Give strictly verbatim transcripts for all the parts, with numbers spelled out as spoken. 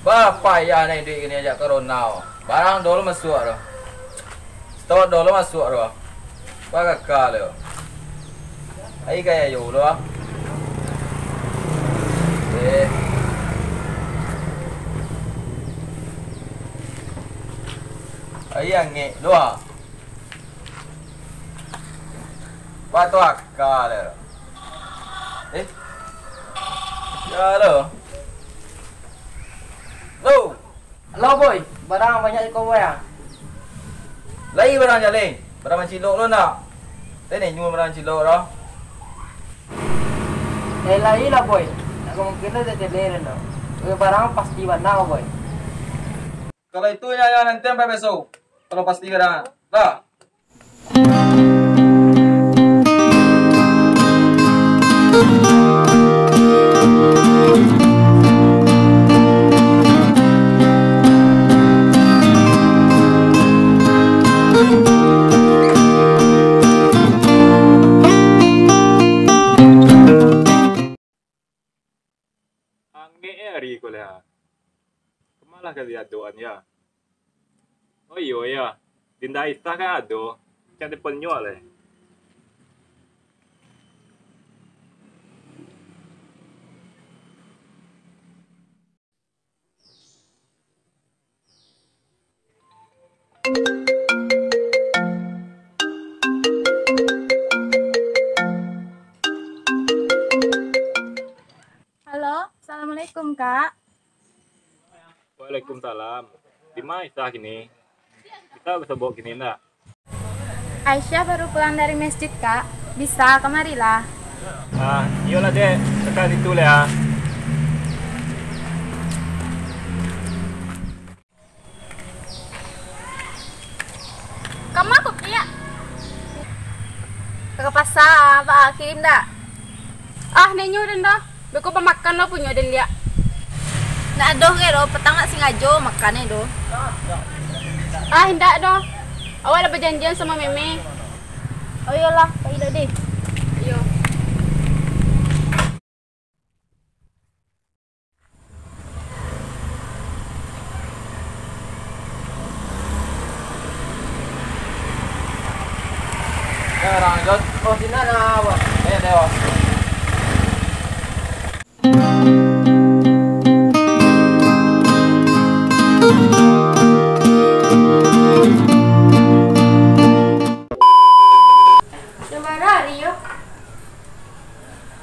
Bah, payah naiak duit kini ajak corona. Barang dulu masuak tu. Stok dulu masuak tu. Bah, kakal tu. Ai kaya yo tu ah. Eh. Ai angek tu ah. Bah, tu akal tu. Eh. Ya lo. Lo. Halo, Boy. Barang banyak di ko, Boy, ah? Lai barang jaleh. Barang mancilok lo ndak? Tadi nyo barang mancilok lo. Eh, lai lah, Boy. Nak kemungkinan dah jaleh lo. Oke, barang pasti bana, Boy. Kalau itu, ya, ya, nanti sampai besok. Kalau pasti barang. Dah. Angek e ari ko lai. Kama lah ka diadokan yo? Oh iyo yo, Dinda Aisah kan ado, cak telepon nyo lai. Halo, assalamualaikum, Kak. Waalaikumsalam. Di ma Aisyah kini? Bisa basobok kini ndak? Aisyah baru pulang dari masjid, Kak. Bisa, kamarilah. Ah, iyolah, Dek. Kakak situ lah, ya. Kama ko, Piak? Ka pasa, ba, kirim dak? Ah, ndak nyo den doh. Beko pamakan lo punyo den liak. Ndak doh ge doh, patang ndak singajo makan e doh. Ah, indak doh. Awak lah bajanjian samo Meme. Oh iyolah, pai lo deh. Iyo. Ya, orang Jot. Oh, sini ada apa? Eh, ada apa? Udah marah hari yo.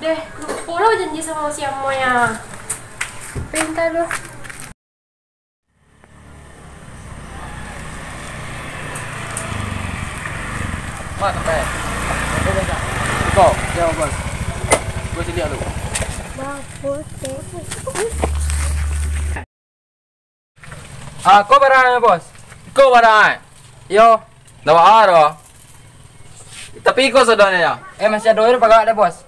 Deh, lupo lo janji samo si Amoy ah. Pinta lo. Mak, sampai. Iko, yo, Bos. Gue sini dulu. Bagus, Bos. Ah, ko barang, Bos. Ko barang, eh. Yo. Ndak baa doh. Tapi iko sadonyo, ya. Eh, masih ado air pagak deh, Bos.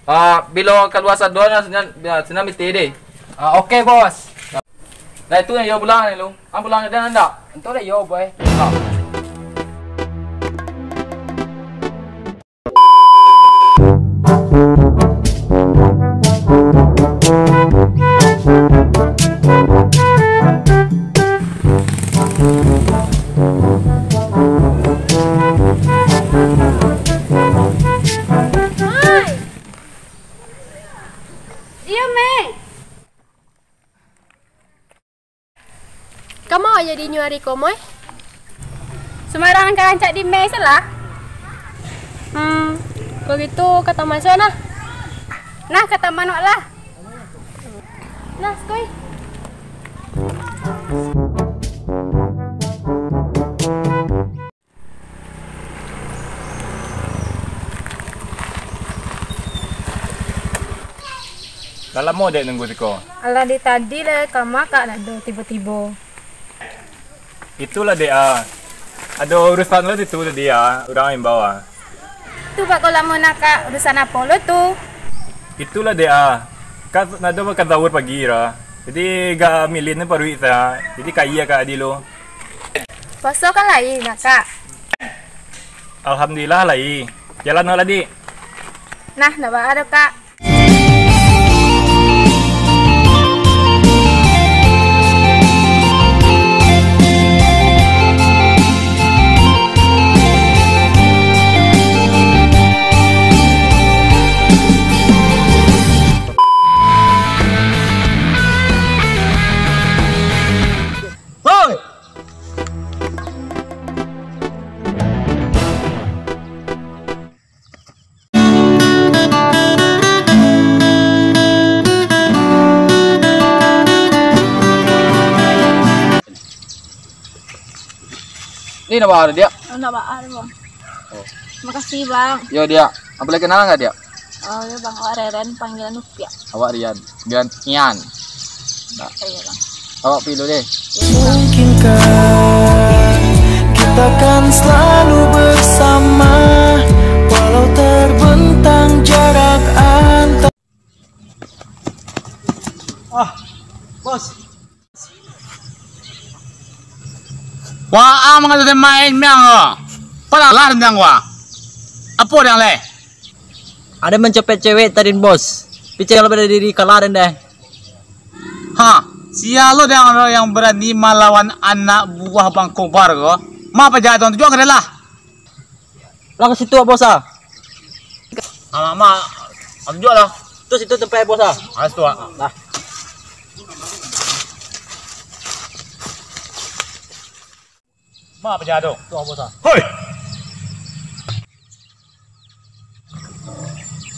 Ah, bilo kalua sadonyo, sinan, ya, sinan miti deh. Ah, oke, Bos. Nah, itu yang yo pulang ni lu. Am pulang deh, ndak? Entu deh, yo, boy. Nah. Hai. Iyo, Mei. Kama awak jadi inyo ari ko, Moy? Sumbarang ka rancak di Mei se lah. Hmm, kalau gitu ka taman se nah. Nah, ka taman wak lah. Nah, sekoi. Lah lamo dek nunggu siko? Alah, di tadi lah, kama kak ndak ado tibo-tibo. Itulah dek ah. Ado urusan lo situ tadi ah, urang imbau ah. Tu bak ko lamo nak kak, urusan apo lo tu? Itulah dek ah. Kan nado makan sahur pagi lah. Jadi gak milin paruik sa. Jadi kaya kak adi lo. Puaso kan lai, Kak? Alhamdulillah, lai. Jalan lah, Dik. Nah, ndak baa doh, Kak. Hoi! Ni ndak baa, Diak? Oh, ndak baa, Bang. Oh. Makasih, Bang. Yo, Diak. Apo lai kenalan nggak, Diak? Oh, yo, Bang. Awak Reren, panggilan Upiak. Awak Rian. Panggilan Ian. Nah. Iyo, Bang. Awak pi dulu deh. Mungkinkah kita kan selalu bersama, walau terbentang jarak antar. Ah, Bos. Wah, ang mangasuik main miang ko. Palalah tantang gua. Apo dang leh? Ado mancopet cewek tadi, Bos. Picek kalau bela diri kalah den deh. Ha, sia lo dang lo yang berani malawan anak buah Bang Kobar ko. Ma paja tu, tunjuak ka den lah. Lah ka situ, Bos, ah. Alamak, tunjuak lah. Tu situ tempat, Bos, ah. Ah, situ, ah. Lah. Ma paja tu? Tu, Bos, ah. Hoi!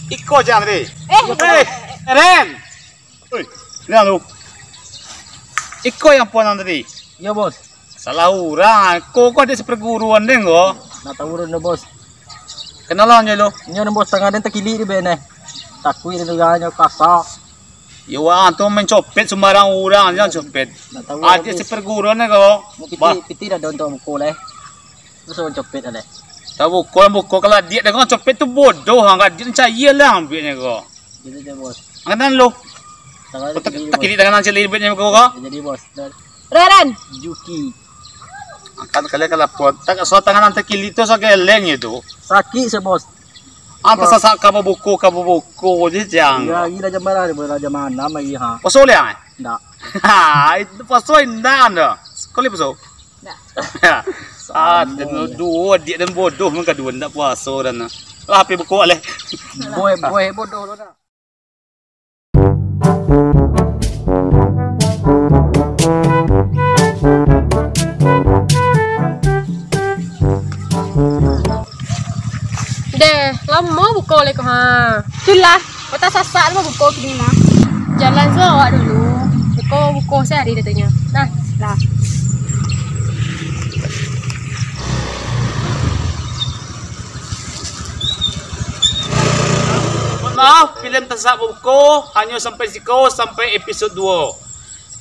Iko jang tadi. Eh. Eh, Ren. Oi, ni lu. Iko yang puan tadi. Iyo, Bos. Salah urang. Ko, ko adiak saparguruan den ko. Ndak tahu den, Bos. Kenalan jo lu. Inyo, Bos, tangan den takilik di bene. Takuik den tu, inyo kasa. Yo, wang tu mancopet sumbarang urang, jan copet. Ndak tahu, Bos. Adiak saparguruan den ko. Pitih, pitih dah ada untuk buku leh. Terus mancopet leh. Tahu buku, buku kalau adiak den ko copet tu bodoh, ang adiak den cayia lah ambiaknyo ko. Gitu deh, Bos. Angkatan lu. Tangan den takilik, Bos. Takilik tangan ang caliak bueknyo ko. Jadi, Bos. Ren, Ren. Juki. Angkatan kalian kalau potak, so tangan ang takilik tu so geleng itu. Sakik se, Bos. Ang tasasak ka babuku, ka babuku je, jang. Iyo, lagi lah jam bara, lah jam anam lagi, ha. Puaso liang, eh? Ndak. Ha, itu puaso indak anda. Sekali puaso. Ndak. Ah, dan duo, adiak den bodoh, mangko duo ndak puaso dan. Lah, api buku leh. Boy, boy, bodoh lo dah. Deh, lamo buko lai ko, ha. Itulah, kota sasak tu buko kini mah. Jalan sudah awak dulu. Buko, buko sehari katonyo. Nah, lah. Mohon maaf, filem Tasasak Babuko hanyo sampai siko, sampai episod duo.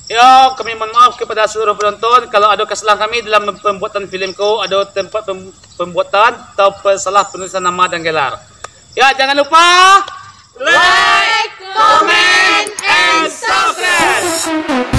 Ya, kami mohon maaf kepada seluruh penonton, kalau ado kesalahan kami dalam pembuatan filem ko, ado tempat pem-, pembuatan atau salah penulisan nama dan gelar. Ya, jangan lupa like, comment, and subscribe.